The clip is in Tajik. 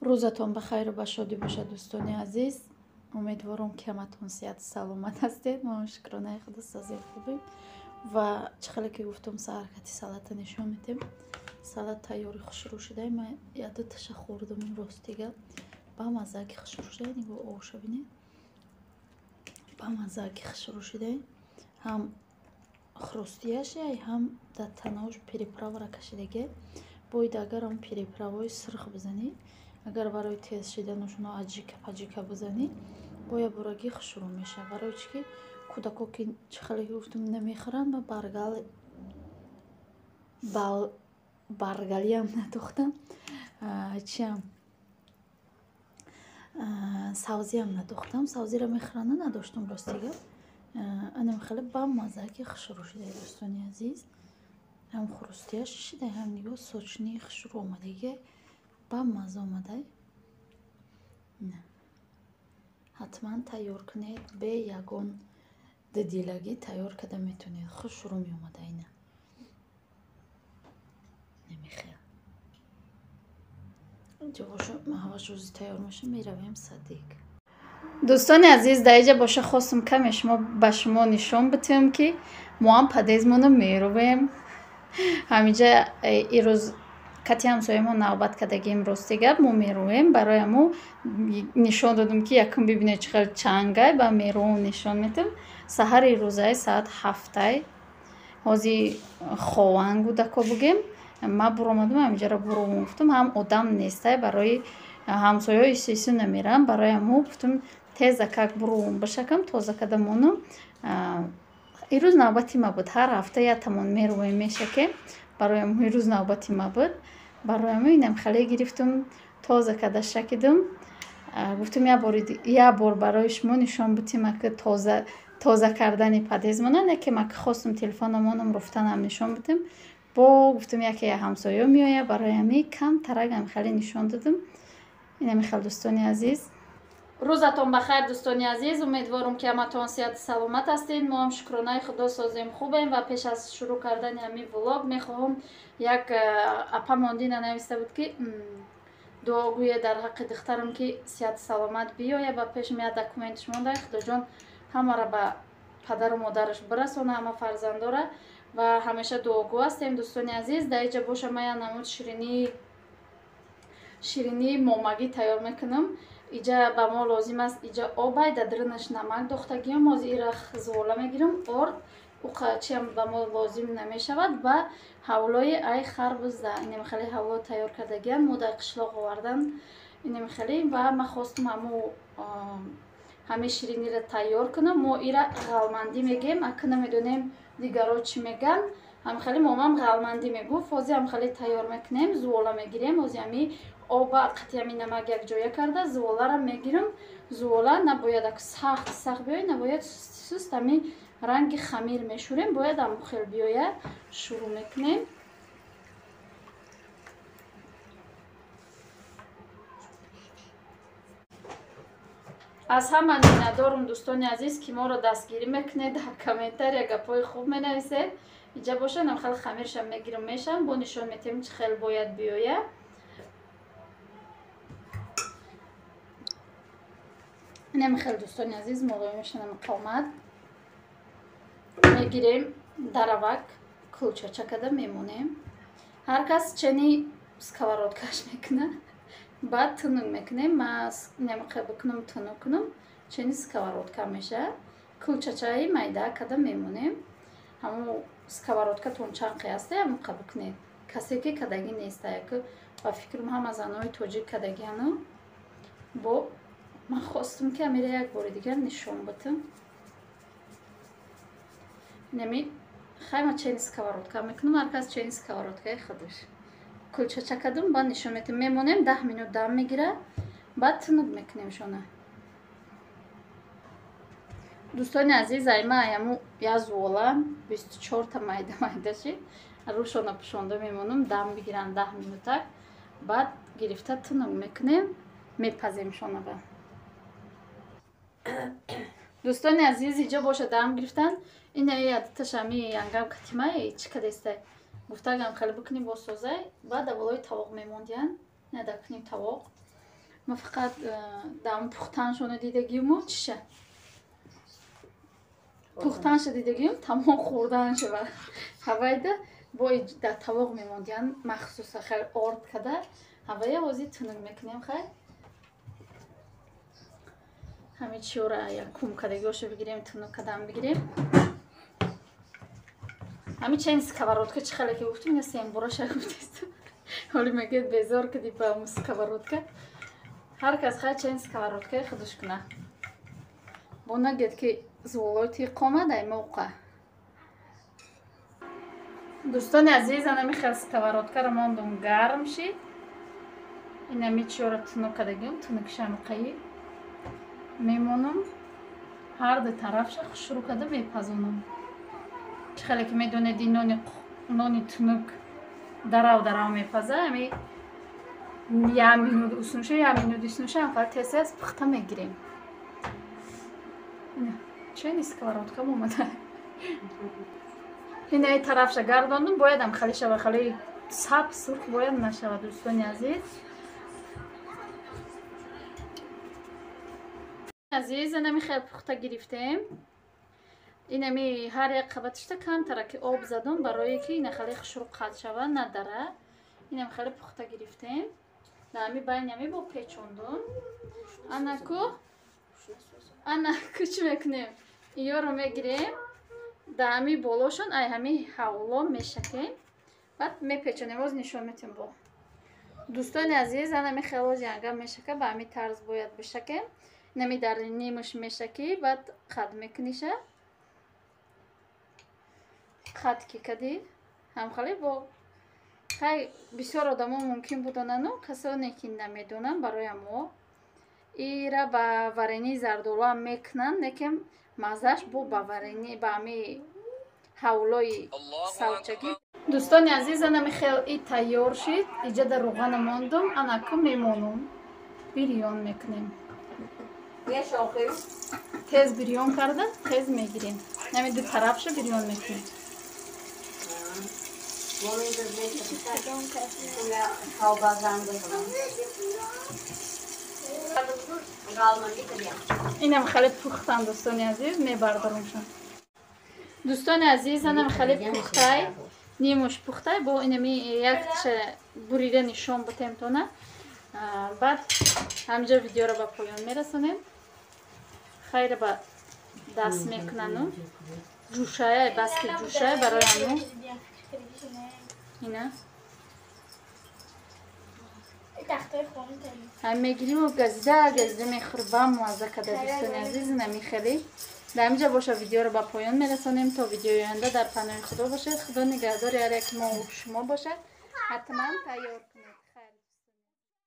Рӯзатон ба хайру ба шодӣ бошад, дӯстони азиз. Умедворам, ки ҳаматон сиҳату саломат ҳастед. Мо шукронаи худо созем, хубем. Ва чӣ хеле ки гуфтам, саҳаркати салата нишон медиҳем. Салат тайёри хушрӯ шуда. Ман як дуташа хӯрдам, ростига. Ба мазза ки хушрӯ шуда, нигоҳ оша бинед. Ба мазза ки хушрӯ шуда. Ҳам хрустияш, ҳам дар танош приправа ра кашидаге. Бояд агар он приправа ҳои сирх бизанӣ, агар барои тез шиданашон аҷика паҷика бизанӣ, бояд бураги хушрӯ мешавад. Барои чӣ ки кӯдако ки чӣ хеле ки гуфтам намехӯранд, ма баргал баргалиам надохтам, чиам савзиам надохтам. Савзиро мехӯранда надоштам, ростига. Анам хеле бамазза ки хушрӯ шуда, дӯстони азиз. Ҳам хрустияш шида, ҳам нигоҳ сочный хушрӯ омадаги, бамазза омада. Ҳатман тайёр кунед, бе ягон дудилагӣ тайёр карда метавонед. Хушрӯ меомада ина. Намехел. Инҷо боша ҳаваш рӯзи тайёр меша, меравем садик. Дӯстони азиз, дар инҷа боша хостум каме шумо ба шумо нишон бидиҳам, ки мо ҳам подъезд мона мерувем. Ҳаминҷа ирӯз кати ҳамсоямон навбат кардагим, рости гап, мо мерувем. Барои ҳамо нишон додам, ки якум бибинед чӣ хел чангай, ба мерувам нишон медиҳам. Саҳари рӯзаи соат 7-ай. Ҳози хован гудако бугем. Ма буромадам, ҳаминҷаро буровам гуфтам, ҳам одам нестай, барои ҳамсояҳо ису намерам. Барои ҳамо гуфтам теза как буровам бишакам, тоза карда монам. Ирӯз навбати ма буд. Ҳар ҳафта як тамон мерувем, мешакем. Барои ҳамо ирӯз навбати ма буд. Барои ҳамо инам хеле гирифтам, тоза карда шакидам. Гуфтам як бор барои шумо нишон бидиҳем, аки тоза кардани подъезд мона, не ки ма ки хостум телефономонам руфтанам нишон бидиҳем. Бо гуфтам яке ҳамсоё меояд, барои ҳамин камтарак ҳам хеле нишон додам. Инами хел, дӯстони азиз. Рӯзатон ба хайр, дӯстони азиз. Умедворам, ки ҳаматон сиҳату саломат ҳастед. Мо ҳам шукронаи худо созем, хубем. Ва пеш аз шурӯъ кардани ҳамин влог мехоҳам як апа Мондина нависта буд, ки дуогӯе дар ҳаққи духтарам, ки сиҳату саломат биёяд. Ба пешам як документш монда. Худоҷон ҳамаро ба падару модараш бирасона, ҳама фарзандора. Ва ҳамеша дуогӯ ҳастем, дӯстони азиз. Дар инҷа боша ман як намуд ширинии момагӣ тайёр мекунам. Иҷа ба мо лозим аст, иҷа обай, дар дарунаш намак дохтагиам. Ҳозир ира зувола мегирам, орд чиам ба мо лозим намешавад. Ба ҳавлои ай харбуза инем хеле ҳавло тайёр кардагиам, мо дар қишлоқ овардан инем хеле. Ва ман хостум ҳамин шириниро тайёр кунам. Мо ира ғалмандӣ мегӯем, ака намедонем дигаро чӣ мегӯянд. Ҳамхеле момам ғалмандӣ мегуфт. Ҳозир ҳамхеле тайёр мекунем, зувола мегирем. Ҳозир ҳами оба қати ҳами намак якҷоя карда зуволаро мегирам. Зувола набояд ак сахт сахт биёяд, набояд суст, ҳами ранги хамир мешӯрем, бояд ҳамон хел биёяд. Шурӯъ мекунем. Аз ҳама миннатдорум, дӯстони азиз, ки моро дастгирӣ мекунед, дар комментария гапҳои хуб менависед. Иҷа бошад хел хамиршам мегирам, мешам, бо нишон метиҳем чӣ хел бояд биёяд. Инам хел, дӯстони азиз, молоимашонам қомат мегирем, даравак кулчача карда мемонем. Ҳар кас чени сковородка ш мекунад, баъд тунук мекунем. Ма инам бикунам, тунук кунам, чени сковородка мешавад. Кулчачаи майда карда мемонем. Ҳамун сковородка тон чанқи ҳаста, ҳамун қа бикунед. Касе ки кадагӣ неста, яки ба фикрам ҳама занои тоҷик кадагиану. Бо ман хостум, ки амира як бори дигар нишон бидам. Инами хайма чени сковородка мекунам, ҳар кас чени сковородка и худаш. Кулчача кардам, баъд нишон метиҳем. Мемонем, 10 минут дам мегирад, баъд тунук мекунем шона. Дӯстони азиз, айма аяму як зувола 24-та майда майда шид. Рӯшона пӯшонда мемонам, дам бигиранд 10 минутак, баъд гирифта тунук мекунем, мепазем шонаба. Дӯстони азиз, иҷо боша дам гирифтан. Ина ядташами янгам катимай чӣ кадестай, гуфтагам хеле бикунӣ босозай. Баъд аввалои тавоқ мемондиян, нада кунем тавоқ. Ма фақат дам пухтаншона дидагиму чиша. Пухтанша дидагим, тамом хӯрданша ва ҳавайда бо дар тавоқ мемондиян махсуса хеле орд када ҳавая ҳозир тунук мекунем хай. Ҳами чиёра якум кадагиошо бигирем, тунук кадан бигирем. Ҳами чен сковородка чӣ хеле ки гуфтум, ина сембораша гуфтест. Ҳоли мегӯяд безор кади ба сковородка. Ҳар кас хай чен сковородкаи худаш куна. Бо нагӯяд ки зволоти қомад ай мовқа. Дӯстони азиз, анами хел сковородкаро мондум гарм шид. Инами чиёра тунук кадагиам, тунукшамқаи мемонам. Ҳар ду тарафша хушрӯ када мепазонам. Чӣ хеле ки медонед, ин нони тунук дарав дарав мепаза, ами як минут уснуша, як минут иснуша, ам хеле тез тез пухта мегирем. Чени сковородка омада. Инаи тарафша гардондум, бояд ам хеле шава, хеле сабз сурх бояд нашава, дӯстони азиз. Азиз, инами хеле пухта гирифтем. Инами ҳар як қабатишта камтара ки об задум, барое ки ина хеле хушрӯ қат шава, надара. Инам хеле пухта гирифтем. Ами байнами бо печондум. Анаку чӣ мекунем? Иёро мегирем, да ами болошон ай ҳами ҳавло мешакем, баъд мепечонем. Боз нишон метем бо. Дӯстони азиз, анами хелози ангам мешака, ба ҳами тарз бояд бишакем. Инами дар нимаш мешакӣ, баъд қад мекуниша. Қад ки кадӣ, ҳамхеле бо хай бисёр одамо мумкин буданану касоне ки намедонанд, барои мо ира ба варении зардолуам мекунанд, лекин маззааш бо ба варени ба ҳами ҳавлои савчагӣ. Дӯстони азиз, анами хел и тайёр шид. Иҷа дар руғана мондум, анаку мемонум, бирён мекунем. Тез бирён карда, тез мегирем. Нами ду тарафша бирён мекунем. Инам хеле пухтан, дӯстони азиз, мебардорумшон. Дӯстони азиз, анам хеле пухтай, нимуш пухтай, бо инами якча бурида нишон бутемтона. Баъд ҳамҷа видеоро ба поён мерасонем. Хайра ба даст мекунану ҷӯшая, бас ки ҷӯшая барои ану ина ҳам мегириму газида газида мехӯрбам, муазза када. Дӯстони азиз, инами хеле дар ҳаминҷа боша видеоро ба поён мерасонем. То видеои оянда дар паноҳи Худо бошед. Худо нигаҳдори ҳар яки мо шумо бошад. Ҳатман тайёр кунед.